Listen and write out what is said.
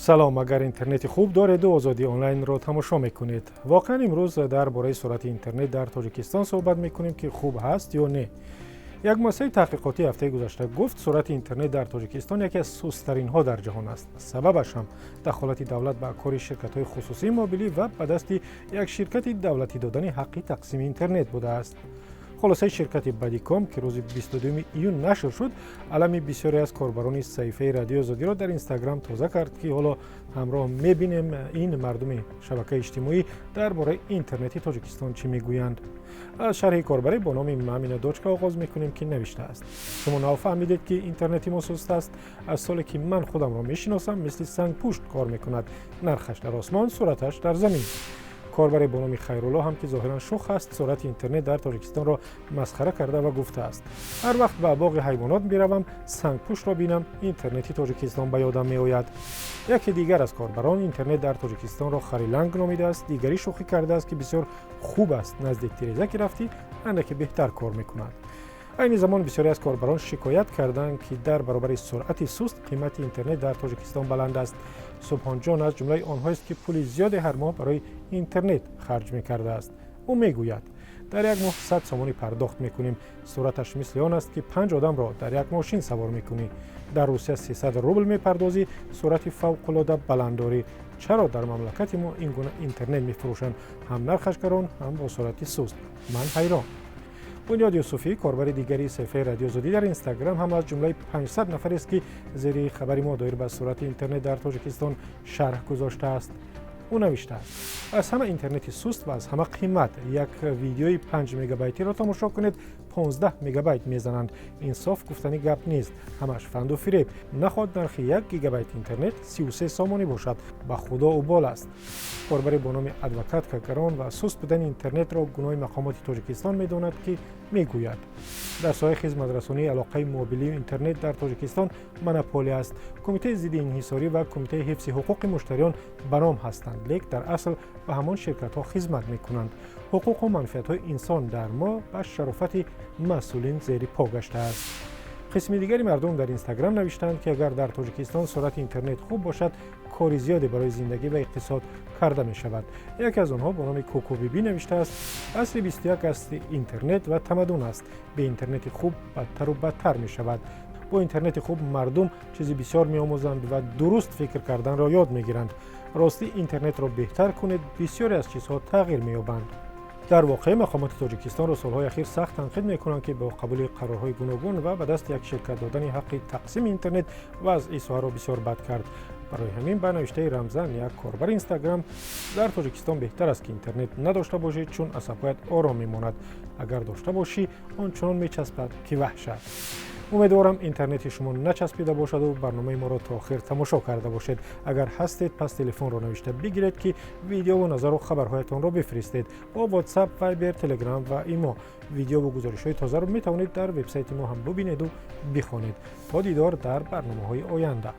Салом, агар интернети хуб дореду Озодӣ Онлайнро тамошо мекунед. Воқеан, имрӯз дар бораи суръати интернет дар Тоҷикистон суҳбат мекунем, ки хуб ҳаст ё не. Як муассисаи таҳқиқотӣ ҳафтаи гузашта гуфт, суръати интернет дар Тоҷикистон яке аз сусттаринҳо дар ҷаҳон аст. Сабабаш ҳам дахолати давлат ба кори ширкатҳои хусусии мобилӣ ва ба дасти як ширкати давлатӣ додани ҳаққи тақсими интернет будааст. Хулосаи ширкати Бадиком, ки рӯзи 22 июн нашр шуд, алами бисёре аз корбарони саҳифаи Радиои Озодиро дар Инстаграм тоза кард, ки ҳоло ҳамроҳ мебинем ин мардуми шабакаи иҷтимоӣ дар бораи интернети Тоҷикистон чӣ мегӯянд. Аз шарҳи корбарӣ бо номи Мамина Дочка оғоз мекунем, ки навиштааст: «Шумо нав фаҳмидед, ки интернети мо суст аст? Аз соле ки ман худамро мешиносам, мисли сангпушт кор мекунад. Нархаш дар осмон, суръаташ дар замин». Корбаре бо номи Хайрулло ҳам, ки зоҳиран шӯх аст, суръати интернет дар Тоҷикистонро масхара карда ва гуфтааст: «Ҳар вақт ба боғи ҳайвонот биравам, сангпуштро бинам, интернети Тоҷикистон ба ёдам меояд». Яке дигар аз корбарон интернет дар Тоҷикистонро хариланг номидааст. Дигарӣ шӯхӣ кардааст, ки бисёр хуб аст, назди тиреза ки рафтӣ, андаке беҳтар кор мекунад. Айни замон бисёре аз корбарон шикоят карданд, ки дар баробари суръати суст қимати интернет дар Тоҷикистон баланд аст. Субҳонҷон аз ҷумлаи онҳоест, ки пули зиёде ҳар моҳ барои интернет харҷ мекардааст. Ӯ мегӯяд: «Дар як моҳ 100 сомонӣ пардохт мекунем. Суръаташ мисли он аст, ки панҷ одамро дар як мошин савор мекунӣ. Дар Русия 300 рубл мепардозӣ, суръати фавқулода баланд дорӣ. Чаро дар мамлакати мо ин гуна интернет мефурӯшанд? Ҳам нархаш гарон, ҳам бо суръати суст. Ман ҳайрон». Бунёд Юсуфӣ, корбари дигари саҳифаи Радиои Озодӣ дар Инстаграм, ҳам аз ҷумлаи 500 нафарест, ки зери хабари мо доир ба суръати интернет дар Тоҷикистон шарҳ гузоштааст. Ӯ навиштааст: «Аз ҳама интернети суст ва аз ҳама қимат. Як видеои 5 мегабайтиро тамошо кунед, 15 мегабайт мезананд. Инсоф гуфтани гап нест, ҳамаш фанду фиреб. Наход нархи 1 гигабайт интернет 33 сомонӣ бошад? Ба худо, убол аст». Корбаре бо номи Адвокат гарон ва суст будани интернетро гуноҳи мақомоти Тоҷикистон медонад, ки мегӯяд: «Дар соҳаи хизматрасонии алоқаи мобилию интернет дар Тоҷикистон монополия аст. Кумитаи зидди инҳисорӣ ва Кумитаи ҳифзи ҳуқуқи муштариён ба ном ҳастанд, лек дар асл ба ҳамон ширкатҳо хизмат мекунанд. Ҳуқуқу манфиатҳои инсон дар мо ба шарофати масъулин зери по гаштааст». Қисми дигари мардум дар Инстаграм навиштаанд, ки агар дар Тоҷикистон суръати интернет хуб бошад, кори зиёде барои зиндагӣ ва иқтисод карда мешавад. Яке аз онҳо бо номи Кукубибӣ навиштааст: «Асри 21 асри интернет ва тамаддун аст. Бе интернети хуб бадтару бадтар мешавад. Бо интернети хуб мардум чизи бисёр меомӯзанд ва дуруст фикр карданро ёд мегиранд. Ростӣ, интернетро беҳтар кунед, бисёре аз чизҳо тағйир меёбанд». Дар воқеъ, мақомоти Тоҷикистонро солҳои ахир сахт танқид мекунанд, ки бо қабули қарорҳои гуногун ва ба дасти як ширкат додани ҳаққи тақсими интернет вазъи соҳаро бисёр бад кард. Барои ҳамин, ба навиштаи Рамзан, як корбари Инстаграм, дар Тоҷикистон беҳтар аст, ки интернет надошта бошӣ, чун асабҳоят ором мемонад. Агар дошта бошӣ, он чунон мечаспад, ки ваҳшат. Умедворам, интернети шумо начаспида бошаду барномаи моро то охир тамошо карда бошед. Агар ҳастед, пас телефонро навишта бигиред, ки видеову назару хабарҳоятонро бифиристед бо WhatsApp, Viber, Telegram ва имо. Видеову гузоришҳои тозаро метавонед дар вебсайти мо ҳам бубинеду бихонед. То дидор дар барномаҳои оянда.